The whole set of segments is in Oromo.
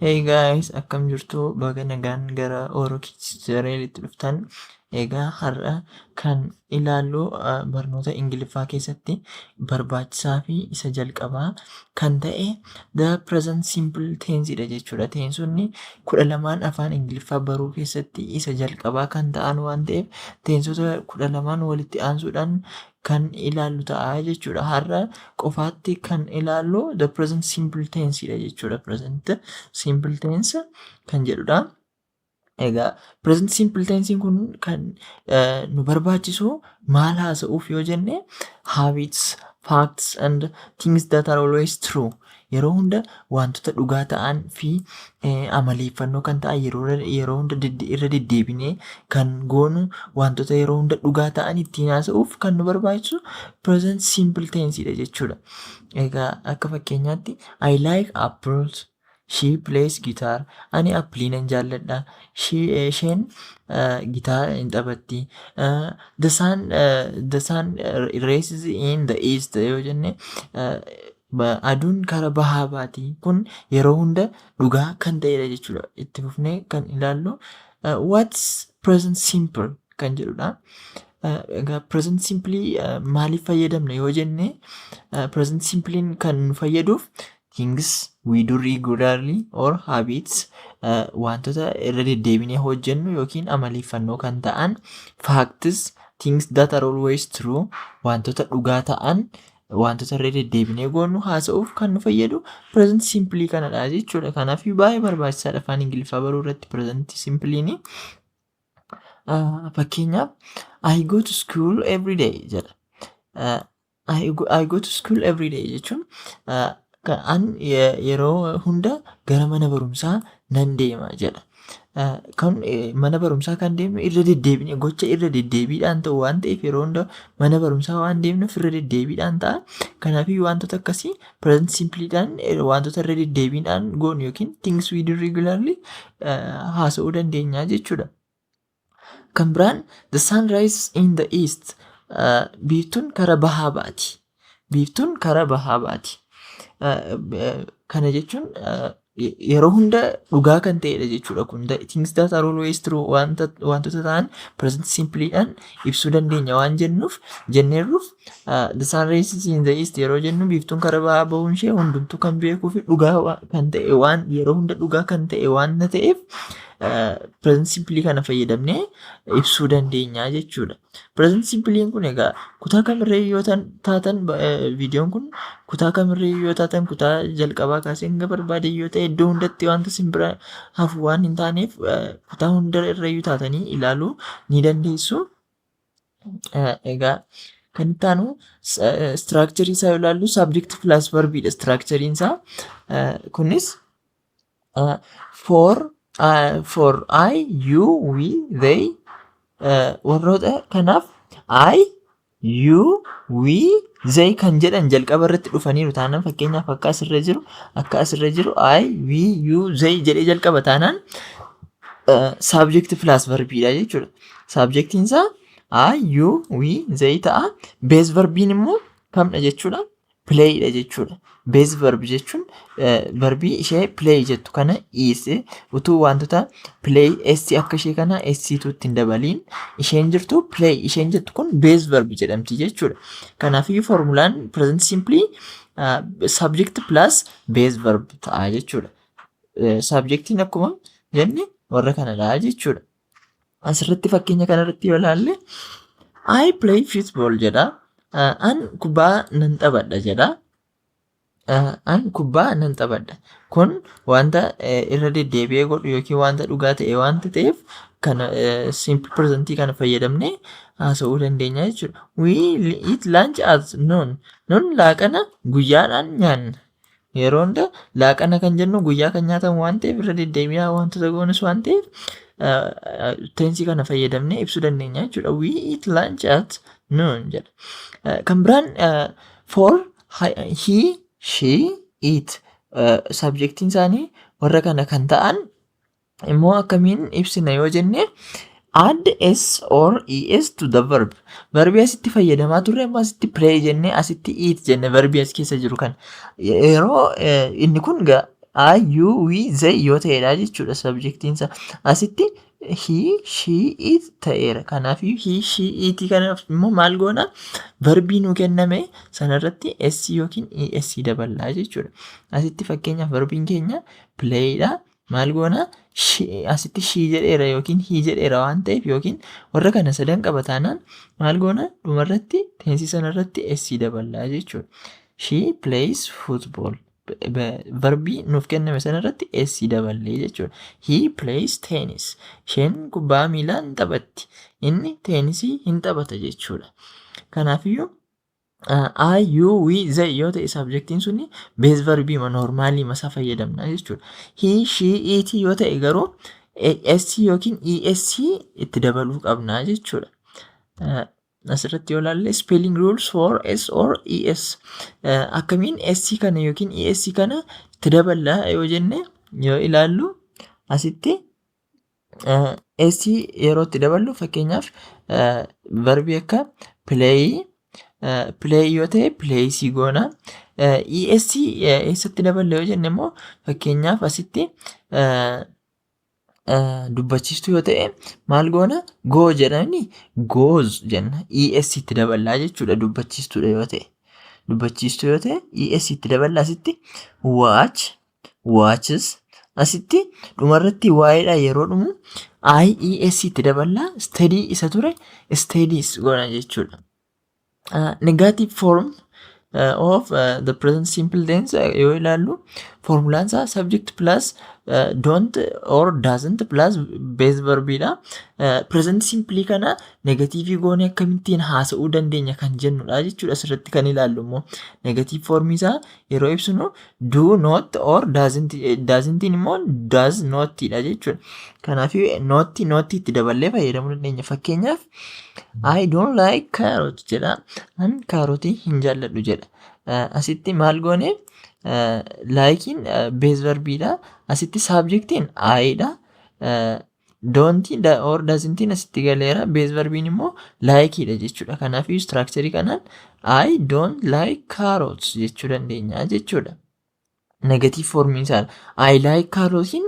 Hey guys, akkam jirtu? Baga nagaan gara Oro Kids Tutorialitti dhuftan. Egaa har'a kan ilaallu barnoota Ingiliffaa keessatti barbaachisaa fi isa jalqabaa kan ta'e the present simple tense dha jechuudha. Teensonni 12n afaan Ingiliffaa baruu keessatti isa jalqabaa kan ta'an waan ta'eef, teensota 12n walitti aansuudhaan kan ilaallu ta'a jechuudha. Har'a qofaatti kan ilaallu the present simple tense dha jechuudha. Present simple tense kan jedhudha. Egaa present simple tense kun kan nu barbaachisu maal haasa'uuf yoo jenne, habits, facts and things that are always true. Yeroo hunda wantoota dhugaa ta'an fi amaleeffannoo kan ta'an, yeroo hunda irra deddeebinee kan goonu, wantoota yeroo hunda dhugaa ta'an ittiin haasa'uuf kan nu barbaachisu present simple tense dha jechuudha. Egaa akka fakkeenyaatti, "I like apples. She plays guitar." Ani appilii nan jaalladha. Isheen gitaara hin taphatti. The sun rises in the east yoo jenne, aduun kara bahaa baati. Kun yeroo hunda dhugaa kan ta'edha jechuudha. Itti fufnee kan ilaallu what's present simple kan jedhudha. Egaa present simple maaliif fayyadamna yoo jenne, present simple'n kan nu fayyaduuf things we do regularly or habits, wantoota irra deddeebinee hojjennu yookiin amaleeffannoo kan ta'an, facts, things that are always true, wantoota dhugaa ta'an, wantoota irra deddeebinee goonu haasa'uuf kan nu fayyadu present simple kanadha jechuudha. Kanaaf baay'ee barbaachisaadha afaan Ingiliffaa baruu irratti present simple'n. Fakkeenyaaf, "I go to school every day" jedha. "I go to school every day" jechuun an yeroo hunda gara mana barumsaa nan deema jedha. Kan mana barumsaa kan deemnu irra deddeebinee, gocha irra deddeebiidhaan ta'u waan ta'eef, yeroo hunda mana barumsaa waan deemnuuf irra deddeebiidhaan ta'a. Kanaafiyyuu wantoota akkasii present simpleedhaan, wantoota irra deddeebiidhaan goonu yookiin things we do regularly haasa'uu dandeenya jechuudha. Kan biraan, "The sun rises in the east." Biiftuun kara bahaa baati. Biiftuun kara bahaa baati. Kana jechuun yeroo hunda dhugaa kan ta'edha jechuudha kun. Things that are always true wantoota ta'an present simpleedhaan ibsuu dandeenya waan jennuuf jenneerruuf, "The sun rises in the east" yeroo jennu, biiftuun kara bahaa bahuun ishee hundumtuu kan beekuu fi dhugaa kan ta'e, waan yeroo hunda dhugaa kan ta'e waan ta'eef, present simple kana fayyadamnee ibsuu dandeenya jechuudha. Present simple'n kun egaa kutaa kamirra yoo taatan, viidiyoon kun kutaa kamirra yoo taatan, kutaa jalqabaa kaasee hanga barbaade yoo ta'e, iddoo hundatti wanta isin bira hafu waan hin taaneef, kutaa hunda irrayyuu taatanii ilaaluu ni dandeessu. Egaa kan itti aanu structure isaa yoo ilaallu, subject plus verbiidha structure'n isaa. Kunis for I, you, we, they, warroota kanaaf I, you, we, they kan jedhan jalqaba irratti dhufaniiru taanaan, fakkeenyaaf akka asirra jiru I, we, you, they jedhee jalqaba taanaan, subject plus verbiidha jechuudha. Subjectiin isaa I, you, we, they ta'a. Base verbiin immoo kamdha jechuudha? Playidha jechuudha. Base verb jechuun verbii ishee play jettu kana dhiise, utuu wantoota play s akka ishee kana s tu itti hin dabaliin isheen jirtu, play isheen jettu kun base verb jedhamti jechuudha. Kanaafiyyuu formulaan present simple subject plus base verb ta'a jechuudha. Subjectiin akkuma jenne warra kanadha jechuudha. Asirratti fakkeenya kanarratti yoo ilaalle, "I play football" jedha. An kubbaa nan taphadha jedha. An kubbaa nan taphadha. Kun wanta irra deddeebi'ee godhu yookiin wanta dhugaa ta'e waanta ta'eef, kana simple presentii kana fayyadamnee haasa'uu dandeenya jechuudha. "We eat lunch at noon." Nun laaqana guyyaadhaan nyaanna. Yeroo hunda laaqana kan jennu guyyaa kan nyaatamu waan ta'eef, irra deddeebi'aa wantoota goonus waan ta'eef, tensii kana fayyadamnee ibsuu dandeenya jechuudha. "We eat lunch at noon" jedha. Kan biraan for he, she, it, subjectiin isaanii warra kana kan ta'an immoo akkamiin ibsina yoo jenne, add s or es to the verb. Verbii asitti fayyadamaa turre, amma asitti play jenne, asitti eat jenne, verbii as keessa jiru kana. Yeroo inni kun I, you, we, they yoo ta'edha jechuudha subjectiin isaa. Asitti he, she, it ta'eera. Kanaafuu he, she, it kanaaf immoo maal goona? Verbii nuu kenname sanarratti s yookiin es daballaa jechuudha. Asitti fakkeenyaaf verbiin keenya playidha. Maal goona? Asitti she jedheera yookiin he jedheera waan ta'eef yookiin warra kana sadan qaba taanaan maal goona? Dhumarratti tense sanarratti s daballaa jechuudha. She plays football. Verbii nuuf kenname sanarratti s daballee jechuudha. He plays tennis. Isheen kubbaa miilaa hin taphatti. Inni teenisii hin taphata jechuudha. Kanaafiyyuu I, you, we, they yoo ta'e subjectiin suni base verbii normalii masaa fayyadamna jechuudha. He, she, it yoo ta'e garuu s yookiin es itti dabaluu qabna jechuudha. Asirratti yoo ilaalle, spelling rules for s or es, akkamiin s kana yookiin es kana itti daballa yoo jenne yoo ilaallu, asitti s yeroo itti daballu, fakkeenyaaf verbii akka play yoo ta'e plays goona. Es eessatti daballa yoo jenne immoo, fakkeenyaaf asitti dubbachiistuu yoo ta'e maal goona? Go jedhani goes jenna. Es itti daballaa jechuudha dubbachiistuudha yoo ta'e. Dubbachiistuu yoo ta'e es itti daballa. Asitti watch, watches. Asitti dhumarratti waa'eedha yeroo dhumu ies itti daballaa, study isa ture studies goona jechuudha. Negative form of the present simple tense yoo ilaallu, formulaan isaa subject plus don't or doesn't plus base verbiidha. Present simple kana negative goonee akkamittiin haasa'uu dandeenya kan jennudha jechuudha asirratti kan ilaallu immoo. Negative form isaa yeroo ibsinu do not or doesn't, doesn't immoo does not dha jechuudha. Kanaafuu not not itti daballee fayyadamuu dandeenya. Fakkeenyaaf, "I don't like carrot" jedha. An kaarotii hin jaalladhu jedha. Asitti maal goone? Likeiin base verbiidha. Asitti subjectiin I dha. Don'tiin or doesn'tiin asitti galeera. Base verbiin immoo likeiidha jechuudha. Kanaafuu structure kanaan "I don't like carrots" jechuu dandeenya jechuudha. Negative formiin isaa "I like carrotsiin"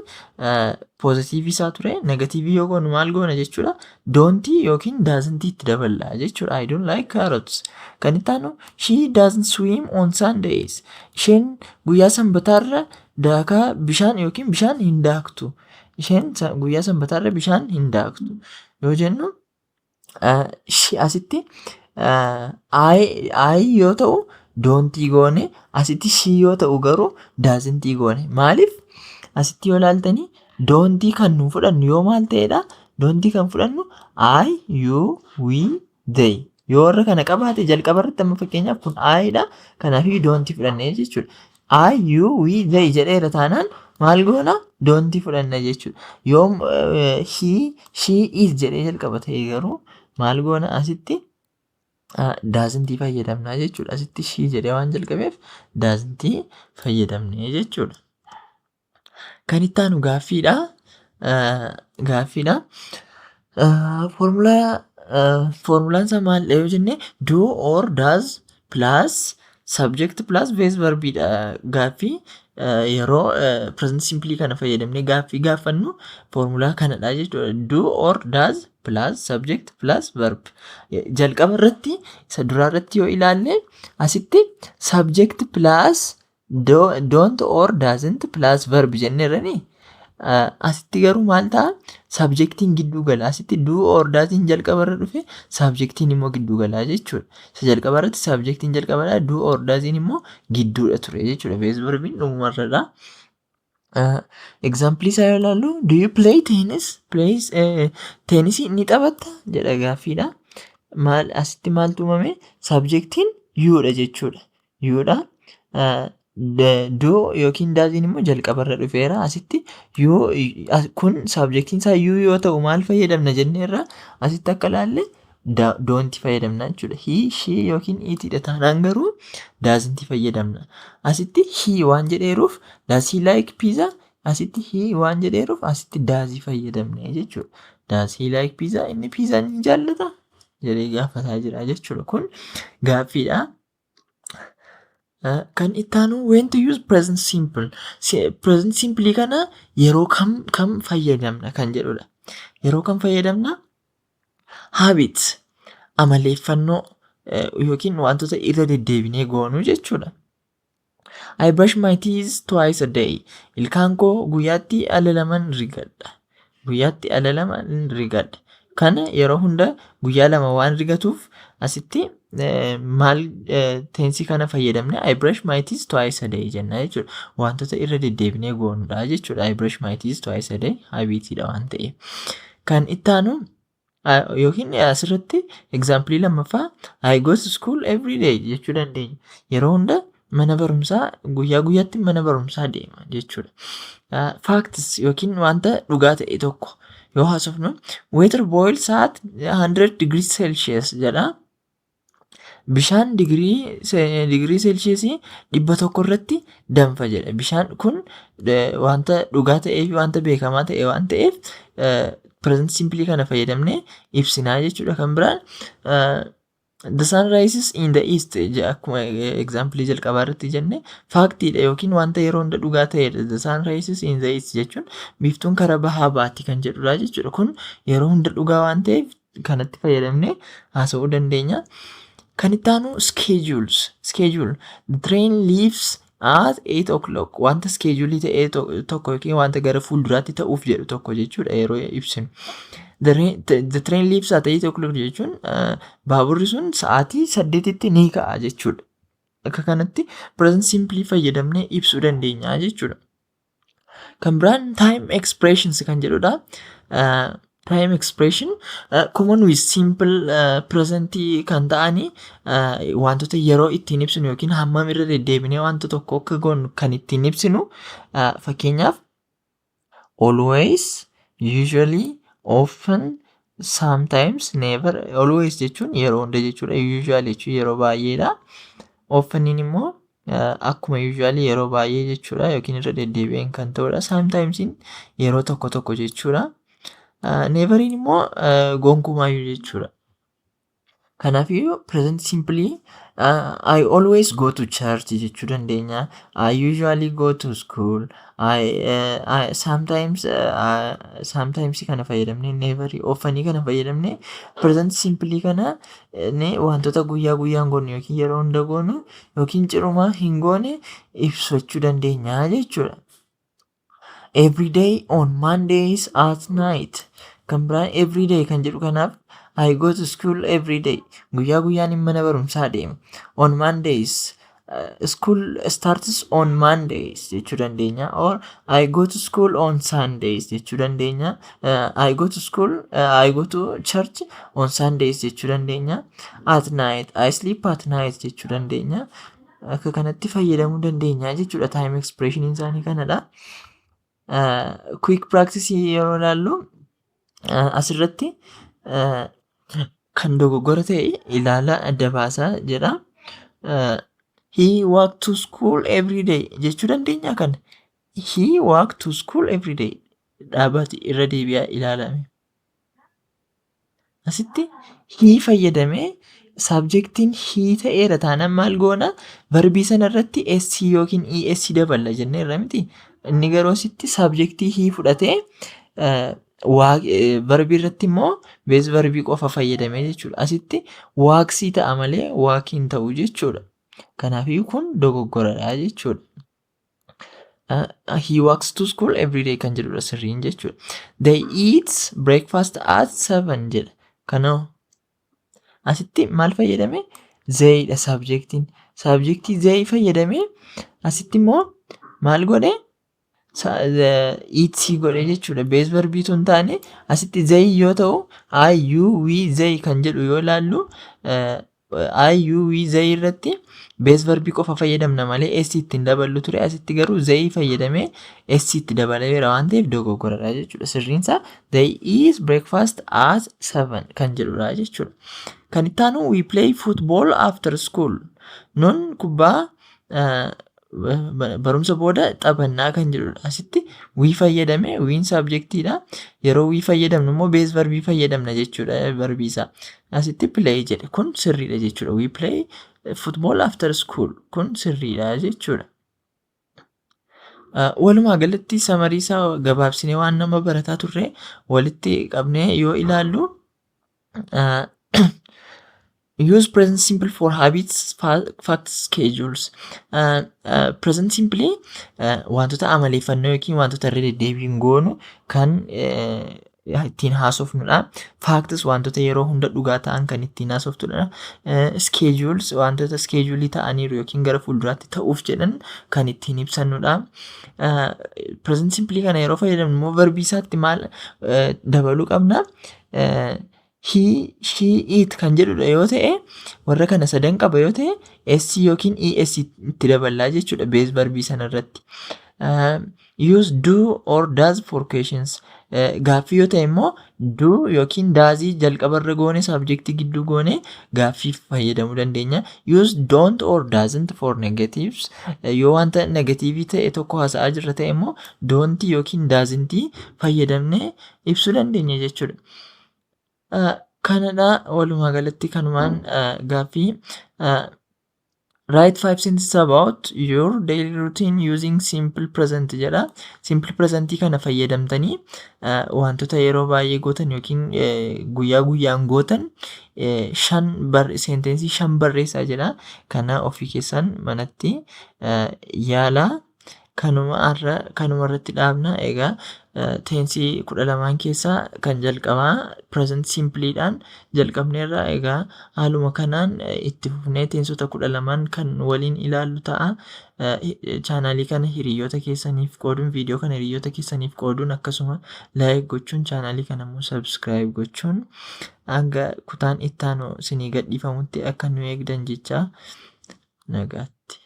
positive isaa ture. Negative yoo goonu maal goona jechuudha? Don'tii yookiin doesn'tii itti daballa jechuudha. I don't like carrots. Kan itti aanu, she doesn't swim on Sundays. Isheen guyyaa sanbataarra daakaa bishaan yookiin bishaan hin daaktu. Isheen guyyaa sanbataarra bishaan hin daaktu yoo jennu, asitti I yoo ta'u don'tii goone, asitti she yoo ta'u garuu doesn'tii goone. Maaliif? Asitti yoo ilaaltanii, don'tii kan nu fudhannu yoo maal ta'edha? Don'tii kan fudhannu I, you, we, they. Yoo warra kana qabaate jalqaba irratti, amma fakkeenyaaf kun I dha. Kanaafuu don'tii fudhannee jechuudha. I, you, we, they jedheera taanaan maal goona? Don'tii fudhanna jechuudha. Yoo he, she, it jedhee jalqaba ta'e garuu maal goona? Asitti doesn'tii fayyadamna jechuudha. Asitti she jedhee waan jalqabeef doesn'tii fayyadamne jechuudha. Kan itti aanu gaaffiidha. Gaaffiidha. Foormulaan isaa maal yoo jenne, do or does plus subject plus base verbiidha. Gaaffii yeroo present simple kana fayyadamnee gaaffii gaafannu foormulaa kanadha jechuudha. Do or does plus subject plus verb. Jalqaba irratti, isa duraa irratti yoo ilaalle, asitti subject plus don't or doesn't plus verb jenneerrani. Asitti garuu maal ta'a? Subjectiin gidduu gala. Asitti do or does'n jalqaba irra dhufe, subjectiin immoo gidduu gala jechuudha. Isa jalqaba irratti subjectiin jalqabadha. Do or does'n immoo gidduudha ture jechuudha. Base verbiin dhumarradha. Example isaa yoo ilaallu, "Do you play tennis?" Plays, teenisii ni taphatta jedha gaaffiidha. Maal asitti maaltu uumame? Subjectiin youdha jechuudha. Youdha. Do yookiin does'n immoo jalqabarra dhufeera. Asitti you kun subjectiin isaa you yoo ta'u maal fayyadamna jenneerra? Asitti akka ilaalle don'tii fayyadamna jechuudha. He, she yookiin itidha taanaan garuu doesn't fayyadamna. Asitti he waan jedheeruuf, "Does he like pizza?" Asitti he waan jedheeruuf asitti does fayyadamne jechuudha. "Does he like pizza?" Inni pizza ni jaallata jedhee gaafataa jira jechuudha. Kun gaaffiidha. Kan itti aanu, when to use present simple. Present simple kana yeroo kam kam fayyadamna kan jedhudha. Yeroo kam fayyadamna? Habits, amaleeffannoo yookiin wantoota irra deddeebinee goonuu jechuudha. I brush my teeth twice a day. Ilkaan koo guyyaatti ala laman rigadha. Guyyaatti ala lama rigadha. Kana yeroo hunda guyyaa lama waan rigatuuf asitti maal tense kana fayyadamne "I brush my teeth twice a day" jenna jechuudha. Wantoota irra deddeebinee goonudha jechuudha. "I brush my teeth twice a day" habitiidha waan ta'eef. Kan itti aanu yookiin asirratti example lammaffaa, "I go to school every day" jechuu dandeenya. Yeroo hunda mana barumsaa, guyyaa guyyaatti mana barumsaa deema jechuudha. Facts yookiin wanta dhugaa ta'e tokko yoo haasofnu, "Water boils at 100 degrees Celsius" jedha. Bishaan digirii seelsheesii 100 irratti danfa jedha. Bishaan kun wanta dhugaa ta'ee fi wanta beekamaa ta'e waan ta'eef present simple kana fayyadamnee ibsinaa jechuudha. Kan biraan, "The sun rises in the east" akkuma example jalqabaa irratti jenne factiidha yookiin wanta yeroo hunda dhugaa ta'edha. "The sun rises in the east" jechuun biiftuun karaa bahaa baati kan jedhudha jechuudha. Kun yeroo hunda dhugaa waan ta'eef kanatti fayyadamnee haasa'uu dandeenya. Kan itti aanu schedules. Schedule. "The train leaves at 8 o'clock." Wanta schedule ta'e tokko yookiin wanta gara fuulduraatti ta'uuf jedhu tokko jechuudha yeroo ibsinu. "The train leaves at 8 o'clock" jechuun baaburri sun sa'aatii 8tti ni ka'a jechuudha. Akka kanatti present simple fayyadamnee ibsuu dandeenya jechuudha. Kan biraan time expressions kan jedhudha. Time expression common with simple present kan ta'ani, wantoota yeroo ittiin ibsinu yookiin hammam irra deddeebinee wanta tokko akka goonu kan ittiin ibsinu, fakkeenyaaf always, usually, often, sometimes, never. Always jechuun yeroo hunda jechuudha. Usually jechuun yeroo baay'eedha. Ofteniin immoo akkuma usually yeroo baay'ee jechuudha yookiin irra deddeebi'een kan ta'udha. Sometimesiin yeroo tokko tokko jechuudha. Neveriin immoo gonkumaayyuu jechuudha. Kanaafiyyuu present simple "I always go to church" jechuu dandeenya. "I usually go to school." I sometimes kana fayyadamnee, never, often kana fayyadamnee, present simple kana wantoota guyyaa guyyaan goonu yookiin yeroo hunda goonu yookiin cirumaa hin goone ibsachuu dandeenya jechuudha. "Every day on Mondays at night." Kan biraan every day kan jedhu kanaaf, "I go to school every day." Guyyaa guyyaan mana barumsaa deema. On Mondays. "School starts on Mondays" jechuu dandeenya. Or "I go to school on Sundays" jechuu dandeenya. I go to church on Sundays" jechuu dandeenya. "At night, I sleep at night" jechuu dandeenya. Akka kanatti fayyadamuu dandeenya jechuudha. Time expression isaanii kanadha. Quick practice yeroo ilaallu, asirratti kan dogoggora ta'e ilaala, adda baasaa jedha. "He walk to school every day" jechuu dandeenya kana. "He walk to school every day." Dhaabati irra deebi'aa ilaalame. Asitti he fayyadamee subjectiin he ta'eera taanaan maal goona? Verbii sana irratti S yookiin ES daballa jenneerra miti. Inni garuu asitti subjectii he fudhatee verbii irratti immoo base verbii qofa fayyadamee jechuudha. Asitti walksii ta'a malee walkii hin ta'u jechuudha. Kanaafiyyuu kun dogoggoradha jechuudha. "He walks to school every day" kan jedhudha sirriin jechuudha. "They eat breakfast at 7" jedha. Kanoo asitti maal fayyadame? Theyidha subjectiin. Subjectii they fayyadame, asitti immoo maal godhe? Eatsii godhe jechuudha. Base verbiitu hin taane asitti they yoo ta'u, I, you, we, they kan jedhu yoo ilaallu, I, you, we, they irratti base verbii qofa fayyadamna malee s ittiin daballu ture. Asitti garuu they fayyadamee s itti dabalameera waan ta'eef dogoggoradha jechuudha. Sirriinsaa "They eat breakfast at 7" kan jedhudha jechuudha. Kan itti aanu, "We play football after school." Nun kubbaa Barumsa booda taphannaa kan jedhudha. Asitti we fayyadame, we'n subjectiidha. Yeroo we fayyadamnu immoo base verbii fayyadamna jechuudha, verbii isaa. Asitti play jedhe, kun sirriidha jechuudha. We play football after school, kun sirriidha jechuudha. Walumaa galatti summary isaa gabaabsinee waan nama barataa turre walitti qabnee yoo ilaallu, use present simple for habits, facts, schedules. Present simple wantoota amaleeffannoo yookiin wantoota irra deddeebiin goonu kan ittiin haasofnudha. Facts, wantoota yeroo hunda dhugaa ta'an kan ittiin haasoftudha. Schedules, wantoota schedule ta'aniiru yookiin gara fuulduraatti ta'uuf jedhan kan ittiin ibsannudha. Present simple kana yeroo fayyadamnu immoo verbii isaatti maal dabaluu qabna? He, she, it kan jedhudha yoo ta'e, warra kana sadan qaba yoo ta'e, S yookiin ES itti daballaa jechuudha base verbii sana irratti. Use do or does for questions. Gaaffii yoo ta'e immoo do yookiin doesii jalqabarra goone, subjectii gidduu goone gaaffiif fayyadamuu dandeenya. Use don't or doesn't for negatives. Yoo wanta negative ta'e tokko haasa'aa jirra ta'e immoo don't yookiin doesn't fayyadamnee ibsuu dandeenya jechuudha. Kanadha walumaa galatti. Kanumaan gaaffii "Write five sentences about your daily routine using simple present" jedha. Simple present kana fayyadamtanii wantoota yeroo baay'ee gootan yookiin guyyaa guyyaan gootan shan, sentence shan barreessaa jedha. Kana ofii keessan manatti yaalaa. Kanuma har'a kanuma irratti dhaabna. Egaa tense 12n keessaa kan jalqabaa present simpleedhaan jalqabneerra. Egaa haaluma kanaan itti fufnee tenseota 12n kan waliin ilaallu ta'a. Channelii kana hiriyoota keessaniif qooduun, viidiyoo kana hiriyoota keessaniif qooduun, akkasuma like gochuun, channelii kana immoo subscribe gochuun hanga kutaan itti aanu isinii gadhiifamutti akka nu eegdan jecha, nagaatti.